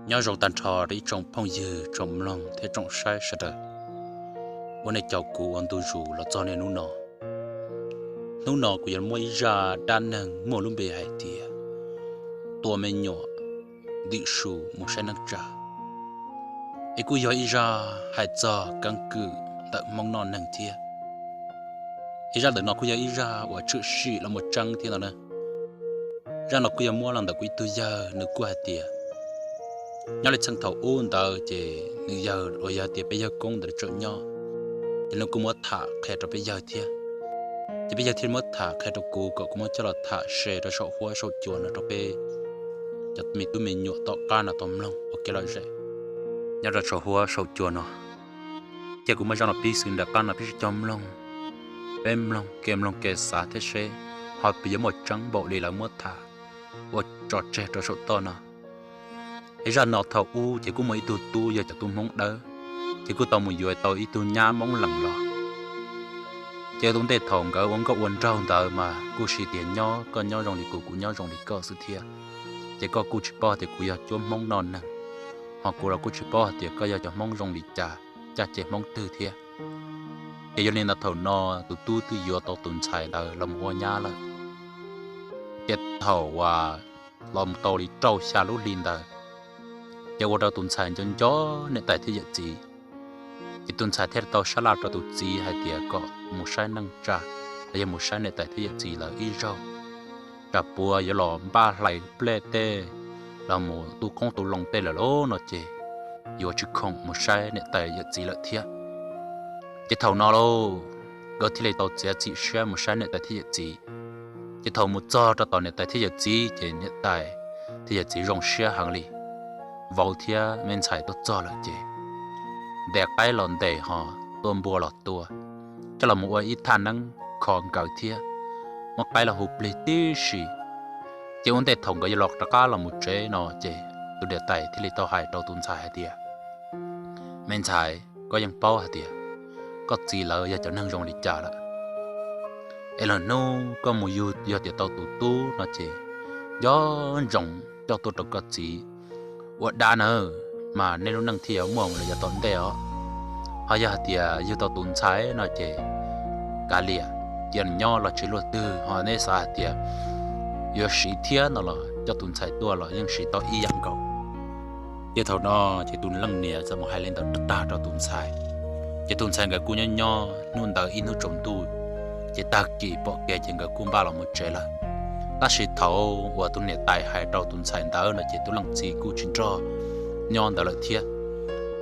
Nyob zoo tag nrho rau ib tsoom phooj ywg, tsoom mloog thiab tsoom saib sawv daws uas nej caum kuv ua ntu zus los txog niaj hnub no. Hnub no kuv yuav muab ib zaj dab neeg muaj lub npe hais tias tua me nyuam ntws su mus saib neej tsa, es kuj yog ib zaj hais txog keeb kwm ntawm Hmoob noj neeg thiab. Es zaj ntawm no kuj yog ib zaj uas tshwm sim los mus tseeb thiab no na. Zaj no kuj yog muab los ntawm kuv ib tug yawg, nws kuj hais tias nyob li txheej thaum ub ntawd ces nws yawg uas yog tias peb yawg koob ntawd tseem nyob, ces nws kuj muab tham qhia rau peb yawg thiab. Ces peb yawg thiaj muab tham qhia rau kuv kom kuv muab coj los tham se rau saum huab saum cua no rau peb cov me tub me nyuam tom qab no tau mloog ua kev lom zem nyob rau saum huab saum cua no. Ces kuv muab zaj no pib xws nram qab no peb sib cog mloog, peb mloog kev mloog kev xav thiab seb ho puas yuav muaj tseeb npaum li lawv muab tham ua tso tseg rau saum toj no. Es zaj no thaum ub ces kuj muaj ib tug tub yog cov tub Hmoob Dawb, ces kuj tau mus yuav tau ib tug nyab Hmoob Lees los. Ces tus ntej thaum nkawd ua nkauj ua nraug ntawd mas kuj siv tias nyob koj nyob zoo li kuv, kuv nyob zoo li koj xwb thiab. Ces koj kuj tsis paub tias kuv yog cuab Hmoob noj neeg, ho kuv los kuj tsis paub hais tias koj yog cov Hmoob zoo li cas, caj ces Hmoob twg thiab. Ces yog li ntawd thaum no tus tub twb yuav tau tus ntxhais ntawd los mus ua nyab lawm. Ces thaum uas los mus tau li rau xya lub hli ntawd, ces ua rau tus ntxhais nco nco niam tais thiab yawm txiv. Ces tus ntxhais thiaj tau sab laj rau tus txiv hais tias kom mus saib neej tsa los yog mus saib niam tais thiab yawm txiv lawv ib zaug, tsam puas yuav los npaj hlais nplej tej los mus tu qoob tu loo tej lawm lauj no ces yuav tsis khoom mus saib niam tais yawm txiv lawm thiab. Ces thaum no lauj, nkawd thiaj li tau txiav txim siab mus saib niam tais thiab yawm txiv. Ces thaum mus txog rau tom niam tais thiab yawm txiv ces niam tais thiab yawm txiv zoo siab heev li, vauv thiab me ntxhais tuaj txog lawm ces ntes qaib los ntes ho tua npua los tua, coj los mus ua ib thaj neeb kho nkawd thiab, muab qaib los hu plig tib si. Ces ua ntej thaum nkawd yuav los rov qab los mus tsev no ces tus niam tais thiaj li tau hais rau tus ntxhais hais tias, me ntxhais, koj yeej paub hais tias koj txiv lawv yog cov neeg zoo li cas lawm. Es lwm hnub koj mus yug yog tias tau tus tub no ces nco ntsoov coj tuaj rau koj txiv ua dab nawb, mas nej lub neej thiaj yuav muaj mus lawm yav tom ntej os. Ho yog hais tias yug tau tus ntxhais no ces kav liam, cia nws nyob los tsis luaj twg, ho neb xav hais tias yuav siv thiab no los coj tus ntxhais tuaj los yeej siv tau ib yam nkaus. Ces thaum no ces tus leej niam txawm mus hais li ntawd tag rau tus ntxhais. Ces tus ntxhais nkawd kuj nyob nyob hnub ntawd ib hnub tsaus ntuj, ces tag kis pom kev ces nkawd kuj npaj los mus tsev lawm. Tab sis thaum uas tus niam tais hais rau tus ntxhais ntawd no ces tus leej txiv kuj tsis nrog nyob ntawd lawm thiab.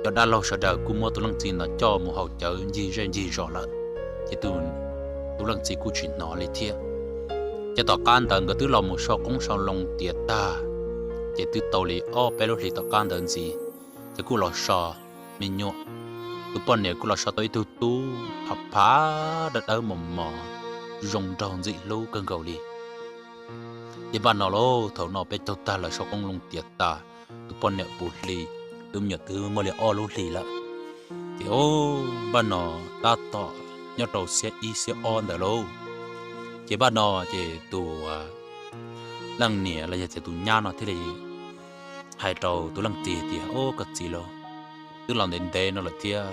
Cov dab laug sawv daws kuj muab tus leej txiv no coj mus haus cawv ncig zej ncig zos lawm, ces tus leej txiv kuj tsis hnov li thiab. Ces tom qab ntawd nkawd twb los mus sau qoob sau loo tiav tag, ces twb tau li ob peb lub hlis tom qab ntawd ntxiv, ces kuj los so me nyuam. Tus poj niam kuj los so tau ib tug tub phav phav dawb dawb mos mos, zoo nraug ntxim hlub kawg nkaus li. Ces npaj no lauj, thaum no peb caug tag lawm sau qoob loo tiav tas, tus poj niam puv hli, tus me nyuam twb muaj li ob lub hlis lawm. Ces o, npaj no tab tom nyob rau xiab ib xiab ob ntawd lauj. Ces npaj no ces tus leej niam los yog tias tus nyab no thiaj li hais rau tus leej txiv tias, o, koj txiv lauj, twb los ntev ntev no lawm thiab,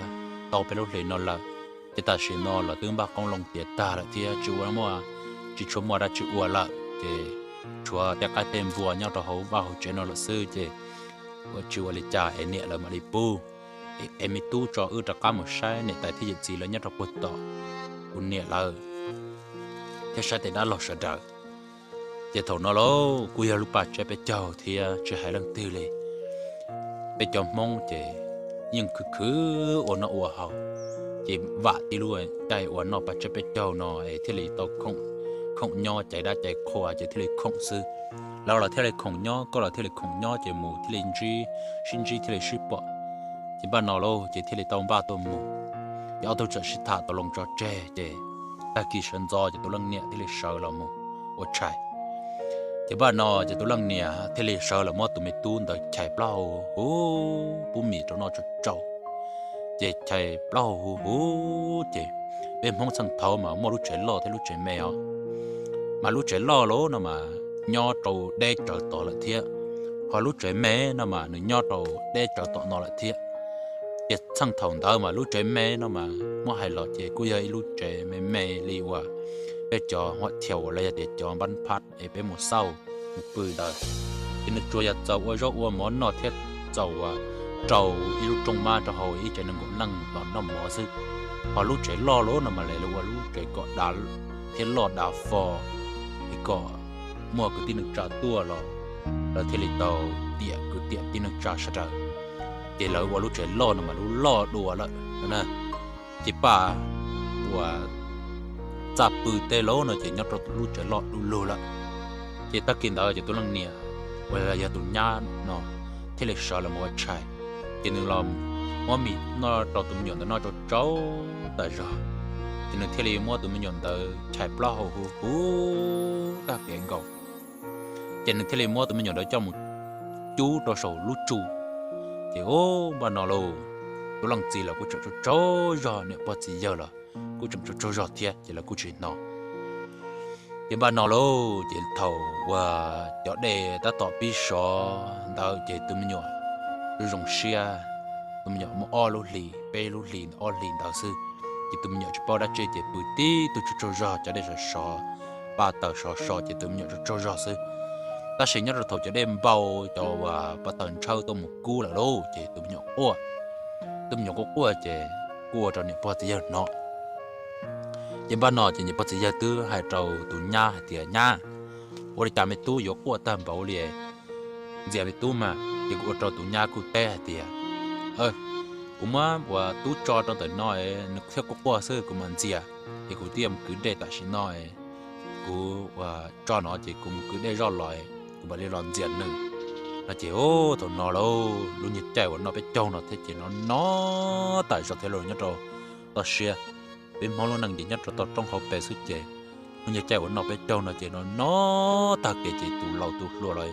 tau peb lub hlis no lawm, ces tam sim no los twb npaj qoob loo tiav tag lawm thiab tsis ua muaj, tsis tshua muaj dab tsi ua lawm, ces tshuav tej qaib tej npua nyob rau hauv vaj hauv tsev no lawm xwb, ces ua tsis ua li cas es niam lawv mam li pub. Es me tub tso wb rov qab mus saib niam tais thiab yawm txiv lawv nyob rau puag tom kuv niam lawv thiab saib tej dab laug sawv daws. Ces thaum no lauj, kuj yog lub paj tseb peb caug thiab tsis hais leej twg li. Peb cov Hmoob ces yeej khwv khwv ua noj ua haus, ces vam tib lub caij ua noj paj tseb peb caug no es thiaj li tau khoom nyob caiv dab caiv qhua ces thiaj li khoom xwb. Lawv los thiaj li khoom nyob, koj los thiaj li khoom nyob, ces mus thiaj li ntsib, sib ntsib thiaj li sib pom. Ces npaj no lauj, ces thiaj li tau npaj tuaj mus. Ces ob tug txawm sib tham tau loo tso tseg, ces tag kis sawv ntxov ces tus leej niam thiaj li sawv los mus ua tshais. Ces npaj no ces tus leej niam thiaj li sawv los muab tus me tub ntawd chais plaub hau huv, pub mis rau noj tsau tsau. Ces chais plaub hau huv huv ces peb Hmoob txheej thaud mas muaj lub tsev loj thiab lub tsev me os. Mas lub tsev loj lauj no mas nyob rau deb tsawv tod lawm thiab, Ho lub tsev me no mas nws nyob rau deb tsawv tom no lawm thiab. Ces txheej thaum ntawd mas lub tsev me no mas muab hais los ces kuj yog ib lub tsev me me li uas peb cov huam thiaus los yog tias cov npab phab es peb mus xauj mus pw ntawd. Ces nws tsuas yog txaus ua zaub ua mov noj thiab txaus uas rau ib lub rooj mab rau hauv ib tsev nees nkaum leej los noj mov xwb. Ho lub tsev loj lawm no mas lawv ua lub tsev kom dav thiab loj dav fo, es kom muaj kwv tij neej tsa tuaj los lawv thiaj li tau tiam kwv tiam tij neej tsa sawv daws. Ces lawv ua lub tsev loj no mas lub loj dua lawm no na. Ces paj uas txaj pw tej lawm no ces nyob rau lub tsev loj du lug lawm. Ces tag kis ntawd ces tus leej niam uas yog tus nyab no thiaj li sawv los mus ua tshais. Ces nws los muab mis noj rau tus me nyuam ntawd noj tsau tsau tas zog. Ces nws thiaj li muab tus me nyuam ntawd chais plaub hau huv huv tag kev nkaus. Ces nws thiaj li muab tus me nyuam ntawd coj mus cub rau saum lub tsu. Ces ub npaj no lauj, tus leej txiv los kuj tseem tsaug tsaug zog, niam pog txiv yawg los kuj tseem tsaug tsaug zog thiab ces lawv kuj tsis hnov. Ces npaj no lauj, ces thaum uas cov dej tab tom pib sov ntawd ces tus me nyuam zoo zoo siab, tus me nyuam muaj ob lub hlis peb lub hlis ob hlis ntawd xwb. Ces tus me nyuam tsis paub dab tsi ces pw tib tug tsaug tsaug zog, cov dej sov sov, paj taws sov sov ces tus me nyuam tsaug tsaug zog xwb. Tab sis nyob rau thaum cov dej npau, cov uas paj taws ntshawb tuaj mus kub lawm lauj, ces tus me nyuam quaj. Tus me nyuam quaj quaj ces kuj ua rau niam pog txiv yawg hnov. Ces npaj no ces niam pog txiv yawg twb hais rau tus nyab hais tias, Nyab, ua li cas me tub yuav quaj tag npaum li? Ntxias me tub mas. Ces kuj ua rau tus nyab kuj teb hais tias, Kuv muab uas tub tso rau ntawm no, nws thiaj quaj quaj xwb, kuv mam ntxias. Ces kuv twb yuav mus kwv dej tam sim no, kuv uas tso no ces kuv mus kwv dej zoj los, kuv mam li los ntxias nws no. Ces thaum no lauj, lub nyuag caij uas noj peb caug no thiab ces no no tas zog thiab lauj, nyob rau toj siab. Peb Hmoob lub neej ces nyob rau toj roob hauv pes xwb ces lub nyuag caij uas noj peb caug no ces no no tag kev ces tus laus tus hluas los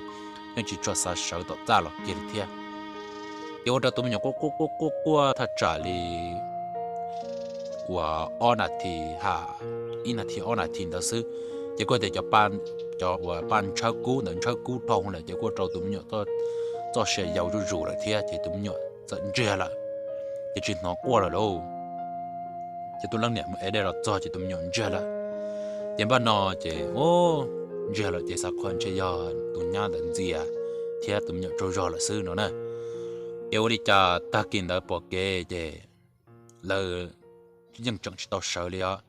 yeej tsis tshua xav sawv tom txaj los kiag li thiab. Ces ua rau tus me nyuam quaj quaj quaj quaj quaj thaj tsam li uas ob nas this ha, ib nas this ob nas this ntawd xwb, ces kuj tias cov, cov uas paj ntshawb kub ntawd ntshawb kub dhau lawm ces kuj ua rau tus me nyuam txoj sia yau zuj zus lawm thiab ces tus me nyuam txawm ntsiag lawm, ces tsis hnov quaj lawm lauj. Ces tus leej niam mus ev dej los txog ces tus me nyuam ntsiag lawm. Ces npaj no ces, o, ntsiag lawm ces xav qhua ntshe yog tus nyab ntawd ntxias thiab tus me nyuam tsaug zog lawm xwb no na. Ces ua li cas tag kis ntawd pom kev ces lawv yeej tseem tsis tau sawv li os,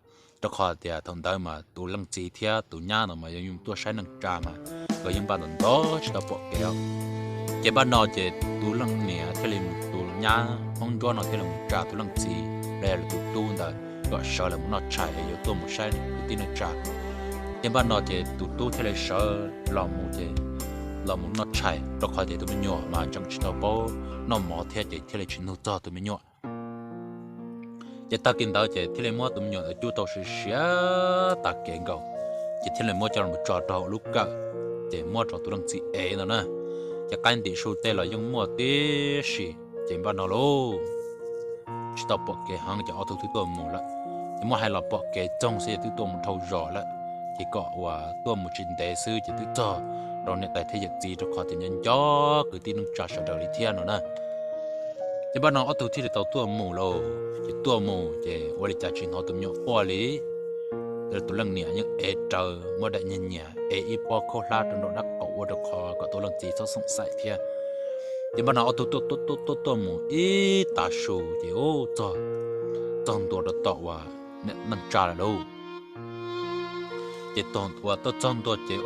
rau qhov tias thaum ntawd mas tus leej txiv thiab tus nyab no mas yog tuaj saib neej tsa mas nkawd yeej npaj ntov ntov tsis tau pom kev os. Ces npaj no ces tus leej niam thiaj li mus, tus nyab Hmoob Ntsuab no thiaj li mus tsa tus leej txiv los yog tus tub ntawd kom sawv los mus noj tshais es yuav tuaj mus saib kwv tij neej tsa. Ces npaj no ces tus tub thiaj li sawv los mus ces los mus noj tshais, rau qhov tias tus me nyuam mas tseem tsis tau paub noj mov thiab ces thiaj li tsis nug txog tus me nyuam. Ces tag kis ntawd ces thiaj li muab tus me nyuam ntawd cub tau siav siav tas kev nkaus, ces thiaj li muab coj los tso rau hauv lub kawm, ces muab rau tus leej txiv ev ntawd na. Ces qaib ntim su tej los yeej muaj tib si. Ces npaj no lauj, tsis tau pom kev heev ces ob tug twb tuaj mus lawm. Ces muab hais los pom kev txoog xwb ces twb tuaj mus dhau zos lawm. Ces kom uas tuaj mus tsis ntev xwb ces twb txog rau niam tais thiab yawm txiv, rau qhov tias nco nco kwv tij neej tsa sawv daws li thiab no na. Ces npaj no ob tug thiaj li tau tuaj mus lauj. Ces tuaj mus ces ua li cas tsis hnov tus me nyuam quaj li. Tus leej niam yeej ev rawv muab daim nyiag nyias ev ib pob khaub hlab rau nram dab qaum ua rau qhov kom tus leej txiv txhob xoom xaim thiab. Ces npaj no ob tug tuaj tuaj tuaj tuaj mus ib tav su ces ub, txog ntua rau tom uas neej tsa lawm lauj. Ces thaum uas tuaj txog ntua ces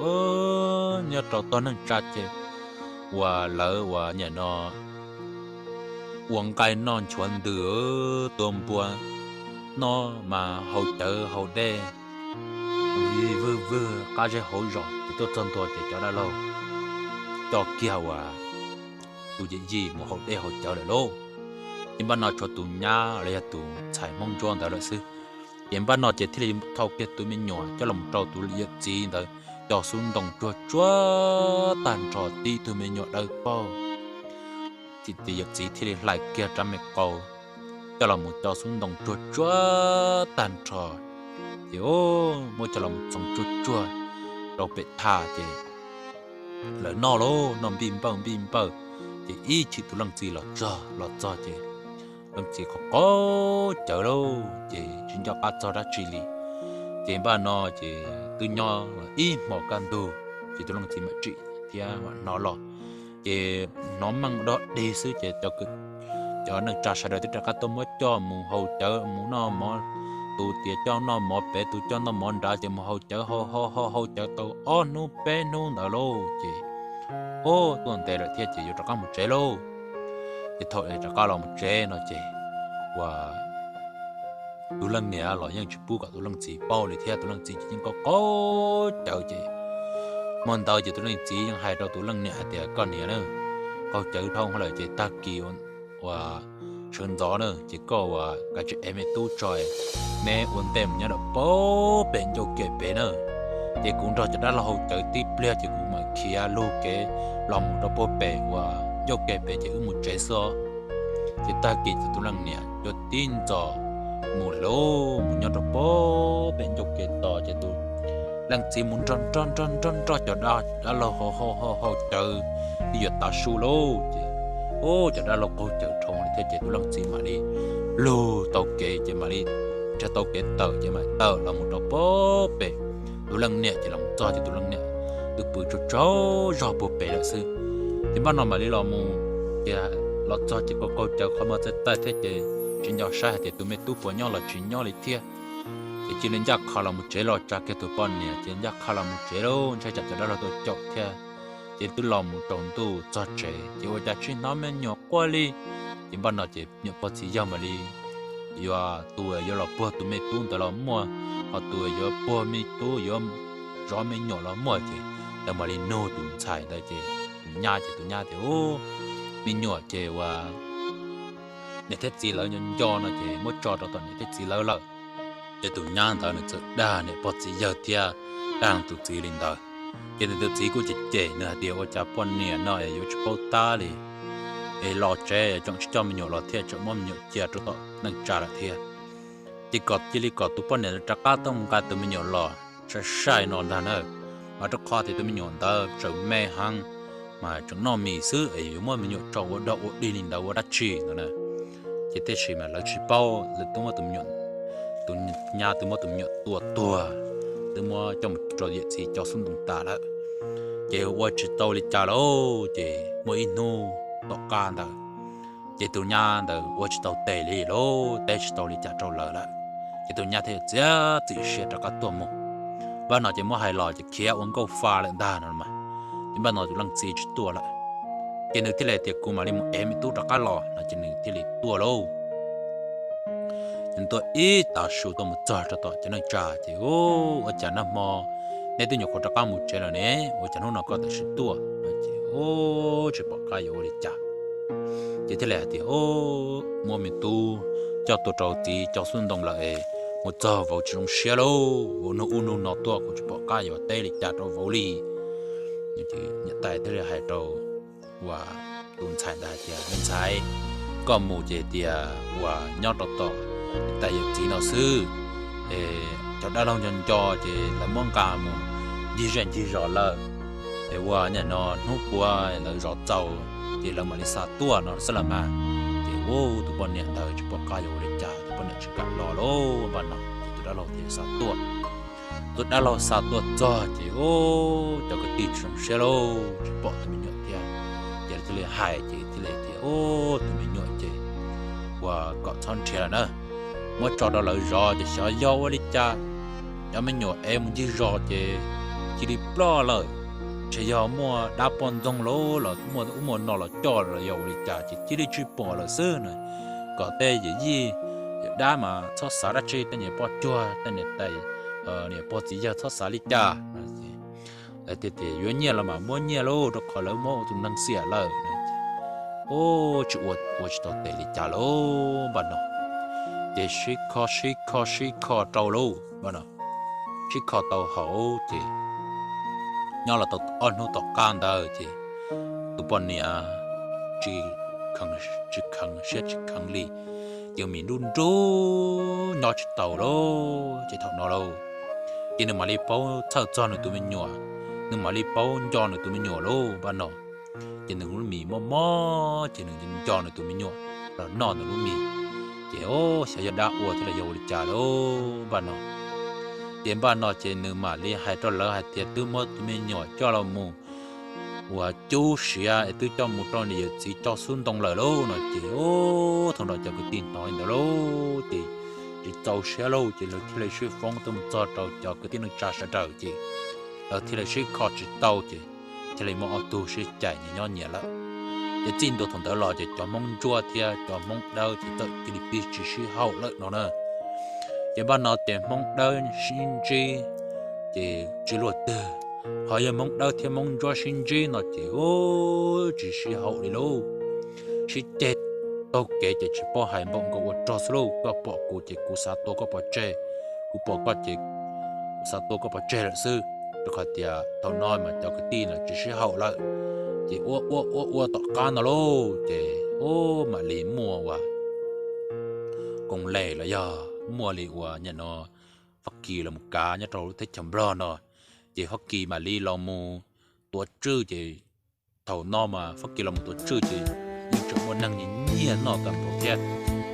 nyob rau tog neej tsa ces uas lawv uas niam no ua nqaij noj nchuav ntws, tua npua noj mas haus cawv haus dej vwg vwg qab zej hauv zos. Ces tuaj txog ntua ces cov dab laug coj kiag uas tus yawm yij mus haus dej haus cawv lawm lauj. Ces npaj no tshuav tus nyab los yog tus ntxhais Hmoob Ntsuab ntawd lawm xwb. Ces npaj no ces thiaj li thau kiag tus me nyuam coj los rau tus yawm txiv ntawd co xub ntoo tsuag tsuag tag nrho tib tug me nyuam dawb paug. Ces yawm txiv thiaj li hlais kiag rab me qau coj los mus co xub ntoo tsuag tsuag tag nrho, ces muab coj los mus txoov tsuag tsuag rau pem thaj ces lawv noj lauj, noj npij npawj npij npawj. Ces ib chim tus leej txiv los txog, los txog ces leej txiv qaug qaug cawv lauj, ces tsis nco qab txog dab tsi li. Ces npaj no ces twb nyob ib hmos kaj ntug, ces tus leej txiv mam tsim thiab mam hnov los. Ces hnov meej dog dig xwb ces cov neej tsa sawv daws twb rov qab tuaj muab coj mus haus cawv mus noj mov, tus tias coj noj mov pem, tus coj noj mov nrad, ces mus haus cawv, haus haus haus haus cawv tau ob hnub peb hnub ntawd lauj, ces ub tuaj ntev lawm thiab ces yuav rov qab mus tsev lauj. Ces thaum rov qab los mus tsev no ces ua tus leej niam los yeej tsis pub kom tus leej txiv paub li thiab, tus leej txiv ces yeej qaug qaug cawv ces hmo ntawd ces tus leej txiv yeej hais rau tus leej niam hais tias, koj niam na, qaug cawv dhau lawm ces tag kis uas sawv ntxov na ces koj ua kav tsij ev me tub tso, neb ua ntej mus nyob rau pem ncauj ke pem na, ces kuv nrog cov dab laug haus cawv tib pliag ces kuv mam khiav lug kev los mus rau pem uas ncauj ke pem ces wb mus tsev xwb. Ces tag kis ces tus leej niam yuav tib ntxov mus lauj, mus nyob rau pem ncauj ke tos ces tus leej txiv mus nrog nrog nrog nrog cov dab laug haus haus haus cawv twb yuav tav su lauj ces ub cov dab laug qaug cawv dhau li thiab ces tus leej txiv mam li lug tau kev ces mam li nrhiav tau kev tawm ces mam tawm los mus rau pem. Tus leej niam ces los txog ces tus leej niam twb pw tsaug tsaug zog puag pem lawm xwb. Ces npaj no mam li los mus, ces los txog ces qaug qaug cawv qhov muag txaij txaij thiab ces tsis nco saib hais tias tus me tub puas nyob los tsis nyob li thiab. Ces cia li ncaj qha los mus tsev los tsa kiag tus poj niam ces ncaj qha los mus tsev lauj, ntshai tsam cov dab laug tuaj caum thiab. Ces twb los mus tsaus ntuj txog tsev ces ua cas tsis hnov me nyuam quaj li. Ces npaj no ces nyuam pog txiv yawg mam li yuav, tus yuav los puag tus me tub ntawd los muaj, ho tus yuav puag me tub yuav zov me nyuam los muaj ces lawv mam li nug tus ntxhais ntawd ces tus nyab ces tus nyab tias, ub, me nyuam ces ua niam thiab txiv lawv nco nco no ces muab tso rau tom niam thiab txiv lawv lawm. Ces tus nyab ntawd nws txawm dag niam pog txiv yawg thiab dag tus txiv li ntawd. Ces nws tus txiv kuj cem cem nws hais tias, ua cas poj niam no es yuav tsis paub tab li, es los tsev tseem tsis coj me nyuam los thiab tseem muab me nyuam cia rau tom neej tsa lawm thiab. Ces kom cia li kom tus poj niam rov qab tuaj nqa tus me nyuam los sai sai no ntag na, mas rau qhov tias tus me nyuam ntawd tseem me heev, mas tseem noj mis xwb es yuav muab me nyuam tso ua dog ua dig li ntawd ua dab tsi no na. Ces tiam sis mas lawv tsis paub, lawv twb muab tus me nyuam, tus nyab twb muab tus me nyuam tua tuag, twb muab coj mus rau yawm txiv cov xub ntoo tas lawm. Ces ua tsis tau li cas lauj, ces muaj ib hnub tom qab ntawd, ces tus nyab ntawd ua tsis tau tes li lauj, teb tsis tau li cas rau lawv lawm. Ces tus nyab thiaj txiav txim siab rov qab tuaj mus. Npaj no ces muab hais los ces khiav ua nkauj fa lawm ntag no mas. Ces npaj no tus leej txiv tsis tuaj lawm, ces nws thiaj li tias, kuv mam li mus ev me tub rov qab los no ces nws thiaj li tuaj lauj. Ces nws tuaj ib tav su tuaj mus txog rau tom cov neej tsa ces, ua cas nag hmo neb twb nyuam qhuav rov qab mus tsev lawm ne, ua cas hnub no koj tam sim tuaj no ces, tsis pom qab yuav ua li cas. Ces thiaj li hais tias, muab me tub coj tuaj rau txiv cov xub ntoo lawm es mus txog vauv tsis zoo siab lauj, vauv nug ub nug no tuaj kuv tsis pom qab yuav teb li cas rau vauv li. Niam tais thiaj li hais rau uas tus ntxhais ntawd hais tias, me ntxhais, koj mus ces tias uas nyob rau tom niam tais yawm txiv no xwb, es cov dab laug nco nco ces lawv muab nqa mus ncig zej ncig zos lawm, es ua nim no hnub puav lawv zov txaus ces lawv mam li xa tuaj no xwb los mas. Ces ua tus poj niam ntawd tsis pom qab yuav ua li cas, tus poj niam tsis kam los lauj, npaj no ces tus dab laug thiaj xa tuaj. Tus dab laug xa tuaj txog ces, cov kwv tij tsis zoo siab lauj, tsis pom tus me nyuam thiab. Ces lawv thiaj li hais ces thiaj li tias, tus me nyuam ces uas kom txhob nrhiav lawm na, muab tso rau lawv zov ces xyov yog ua li cas, cov me nyuam ev mus ncig zos ces cia li ploj lawm, ntshe yog muaj dab poj ntxoog lauj los muaj ub muaj no los coj los yog ua li cas ces cia li tsis pom lawm xwb na. Kom tej yawm yij yawm dab mas txhob xav dab tsi, tej niam poj cuag tej niam tais, niam pog txiv yawg txhob xav li cas. Lawv tias yuav nyiaj los mas muab nyiaj lauj, rau qhov lawv muab ua tus neeg xiam lawm. Ub, tsis ua, ua tsis tau tes li cas lauj, npaj no ces sib kho sib kho sib kho rau lauj, npaj no sib kho tau hauv ces nyob los tau ob hnub tom qab ntawd ces tus poj niam tsis kheev, tsis kheev siab tsis kheev li, ces mis nruj nruj nyob tsis tau lauj. Ces thaum no lauj, ces nws mam li paub txhawj txog nws tus me nyuam nws mam li paub nco nws tus me nyuam lauj npaj no. Ces nws lub mis mob mob ces nws nco nws tus me nyuam los noj nws lub mis. Ces o, xyov yog dab ua thiab los yog ua li cas lauj npaj no. Ces npaj no ces nws mam li hais rau lawv hais tias twb muab tus me nyuam coj los mus uas cub siav es twb coj mus rau niam yawm txiv coj xub ntoo lawm lauj no ces o, thaum no cov kwv tij hnov li ntawd lauj ces tsis txaus siab lauj ces lawv thiaj li sib foob tuaj mus txog rau cov kwv tij neej tsa sawv daws ces lawv thiaj li sib kho tsis tau ces thiaj li muaj ob tug sib cais nyias nyob nyias lawm. Ces txij ntua thaum ntawd los ces cov Hmoob Ntsuab thiab cov Hmoob Dawb ces txawm cia li pib tsis sib haum lawm no na. Ces npaj no ces Hmoob Dawb sib ntsib ces tsis luag twg, ho yog Hmoob Dawb thiab Hmoob Ntsuab sib ntsib no ces u, tsis sib haum li lauj. Sib ceg taug kev ces tsis paub hais npaum nkaus ua rog xwb lauj, koj pom kuv ces kuv xav tua koj pov tseg, kuv pom koj ces kuv xav tua koj pov tseg lawm xwb. Rau qhov tias thaum no mas cov kwv tij lawv tsis sib haum lawm, ces ua ua ua ua tom qab no lauj ces u, mam li muaj ua koom les los yog muaj li ua nyam no Fab Kis los mus kav nyob rau lub teb chaws Nplog no, ces Fab Kis mam li los mus tuav tswj ces thaum no mas Fab Kis los mus tuav tswj ces yeej tseem muaj neeg nyiam nyiam noj tag npaum thiab.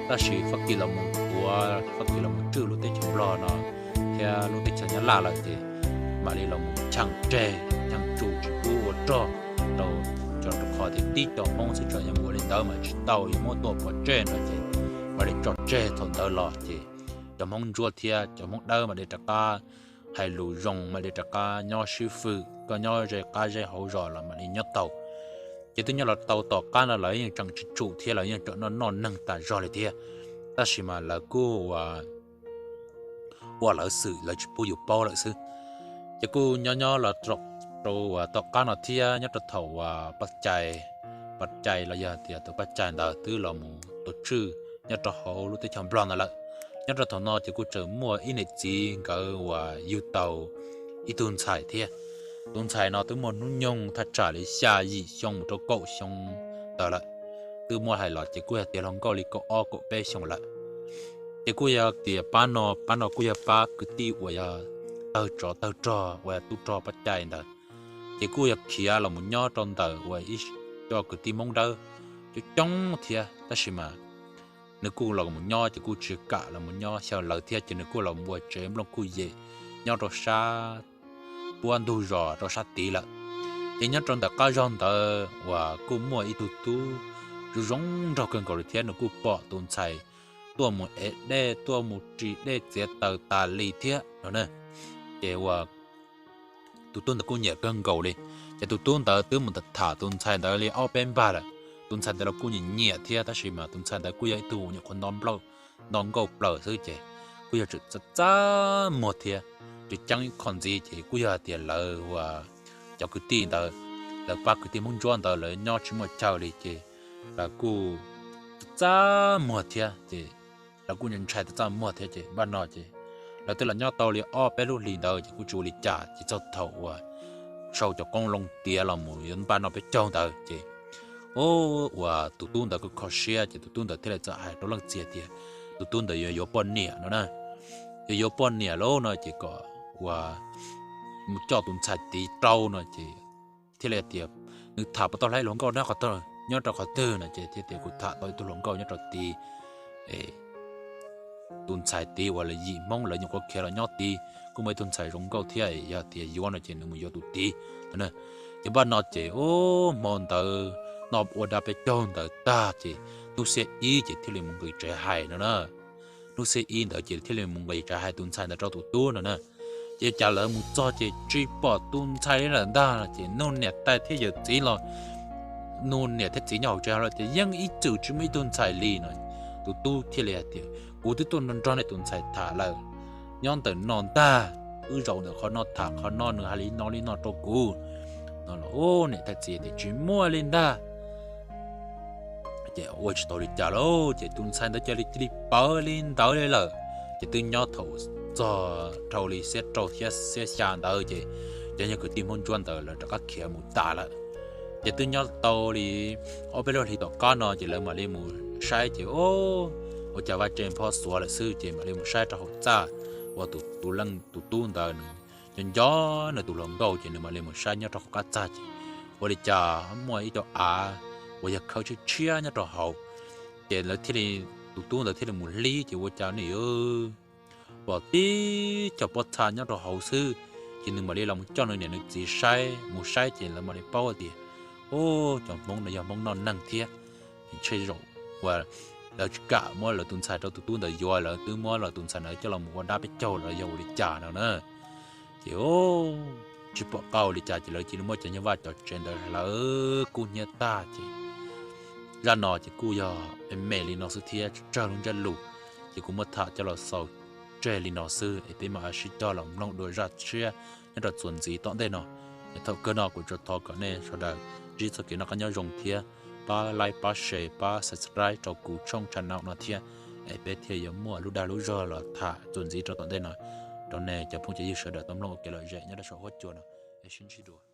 Tab sis Fab Kis los mus tuav, Fab Kis los mus tswj lub teb chaws Nplog no thiab lub teb chaws Nyab Laj lawm ces mam li los mus cheem tseg cheem tsum tsis pub ua rog rau, rau qhov tias tib cov Hmoob xwb tseem yuav mus ua li ntawd mas tsis tau, yuav muab tua pov tseg no ces mam li tso tseg thaum ntawd los ces cov Hmoob Ntsuab thiab cov Hmoob Dawb mam li rov qab hais lus zoo, mam li rov qab nyob sib fwm, koj nyob ze qab ze hauv zos los mam li nyob tau. Ces twb nyob los tau tom qab no lawv yeej tseem tsis tsum thiab, lawv yeej tseem noj noj neeg tas zog li thiab, tab sis mas lawv kuj ua lawv xwm, lawv tsis pub yus paub lawm xwb. Ces kuj nyob nyob los rau uas tom qab no thiab, nyob rau thaum uas Paj Cai, Paj Cai los yog tias tus Paj Cai ntawd twb los mus tuav tswj nyob rau hauv lub teb chaws Nplog ntawd lawm. Nyob rau thaum no ces kuj tseem muaj ib niam txiv nkawd uas yug tau ib tug ntxhais thiab. Tus ntxhais no twb muaj hnub nyoog thaj tsam li xya yim xyoo mus rau kaum xyoo ntawd lawm, twb muaj hais los ces kuj yog tias hluas nkauj li kaum ob kaum peb xyoo lawm. Ces kuj yog tias pab no, pab no kuj yog pab kwv tij uas yog tawg tsov tawg rog uas tub rog Paj Cai ntawd, ces kuj yog khiav los mus nyob rau ntawm uas ib co kwv tij Hmoob Dawb coob coob thiab, tab sis mas nws kuj los mus nyob ces kuj tsis kam los mus nyob xyaw lawv thiab, ces nws kuj los ua tsev nplooj kuj yem nyob rau sab puab ntug zos rau sab tid lawm. Ces nyob rau ntawm qab zog ntawd uas kuj muaj ib tug tub zoo zoo nraug kawg nkaus li thiab, nws kuj pom tus ntxhais tuaj mus ev dej, tuaj mus ris dej txiav taws tas li thiab no na. Ces uas tus tub ntawd kuj nyiam kawg nkaus li. Ces tus tub ntawd twb mus tham tus ntxhais ntawd li ob peb npag lawm. Tus ntxhais ntawd los kuj nyiam nyiam thiab, tab sis mas tus ntxhais ntawd kuj yog ib tug nyuam qhuav nto npla, nto nkauj plaws xwb, ces kuj yog tseem txaj txaj muag thiab. Tseem ceeb ib qho ntxiv ces kuj yog hais tias lawv uas cov kwv tij ntawd, lawv pab kwv tij Hmoob Ntsuab ntawd lawv nyob tsis muaj chaw li, ces lawv kuj txaj txaj muag thiab, ces lawv kuj ntshai txaj txaj muag thiab. Ces npaj no ces lawv twb los nyob tau li ob peb lub hlis ntawd ces kuj tsis ua li cas, ces txog thaum uas sau cov qoob loo tiav los mus yuav npaj noj peb caug ntawd ces, o, uas tus tub ntawd kuj kho siab, ces tus tub ntawd thiaj li txawm hais rau leej txiv tias tus tub ntawd yuav yuav poj niam no na. Yuav yuav poj niam lauj no ces kom uas mus coj tus ntxhais tid rau no ces thiaj li tias nws tham puas tau hlais hluas nkauj nyob qhov twg, nyob rau qhov twg no ces thiaj tias kuv tham tau ib tug hluas nkauj nyob rau tid. Tus ntxhais tid uas lawv yim Hmoob lawv nyuam qhuav khiav los nyob tid kuj muaj ib tug ntxhais zoo nkauj thiab, yog tias yuav no ces nws mus yuav tus tid no. Ces npaj no ces, o, hmo ntawd noj ua dab peb caug ntawd tag ces hnub xiab ib ces thiaj li mus nqis tsev hais no na. Hnub xiab ib ntawd ces thiaj li mus nqis tsev hais tus ntxhais ntawd rau tus tub no na. Ces cas lawv mus txog ces tsis pom tus ntxhais li lawm ntag, ces nug niam tais thiab yawm txiv los, nug niam thiab txiv nyob hauv tsev los tias yeej ib txwm tsis muaj ib tug ntxhais li no. Tus tub thiaj li hais tias kuv twb tuaj nrog nej tus ntxhais tham lawm, nyob ntawm no ntag, wb zaum ntawm qhov no tham qhov no, nws hais li no li no rau kuv no. Niam tais txiv tias tsis muaj li ntag. Ces ua tsis tau li cas lauj, ces tus ntxhais ntawd cia li cia li pawv li ntawd li lawm. Ces twb nyob thaum txog dhau li xiab rau thiab xiab xya ntawd ces cov yog kwv tij Hmoob Ntsuab ntawd lawv rov qab khiav mus tas lawm. Ces twb nyob tau li ob peb lub hlis tom qab no ces lawv mam li mus saib ces, o, ua cas vaj tse npho xuav lawm xwb, ces mam li mus saib rau hauv txaj uas tus, tus leej tus tub ntawd nws nco nco nws tus hluas nkauj ces nws mam li mus saib nyob rau qab txaj ces ua li cas muaj ib co av uas yog khawb tshiab tshiab nyob rau hauv. Ces lawv thiaj li, tus tub ntawd thiaj li mus hlib ces ua cas nws pom tib co pob txha nyob rau hauv xwb. Ces nws mam li los mus coj nws niam nws txiv saib, mus saib ces lawv mam li paub tias, o, cov Hmoob no yog Hmoob noj neeg thiab. Ntshe zaum uas lawv tsis kam muab lawv tus ntxhais rau tus tub ntawd yuav, lawv twb muab lawv tus ntxhais ntawd coj los mus ua dab peb caug los yog ua li cas no na. Ces tsis pom qab ua li cas ces lawv cia li muab cov nyuj vaj cov tsev ntawd hlawv kub hnyiab tag ces zaj no ces kuj yog me me li no xwb thiab tsawg lub ntsiab lus. Ces kuv muab tham coj los xaus tseg li no xwb es peb mam sib cog los mloog dua zaj tshiab nyob rau txuas ntxiv tom ntej no. Es thaum kawg no kuv tsuas thov kom nej sawv daws ntsib txoj kev noj qab nyob zoo thiab pab like, pab share, pab subscribe rau kuv tshooj channel no thiab, es peb thiaj yuav muaj lub dag lub zog los tham txuas ntxiv rau tom ntej no rau nej cov phooj cov ywg sawv daws tau mloog ua kev lom zem nyob rau saum huab cua no. Es sib ntsib dua.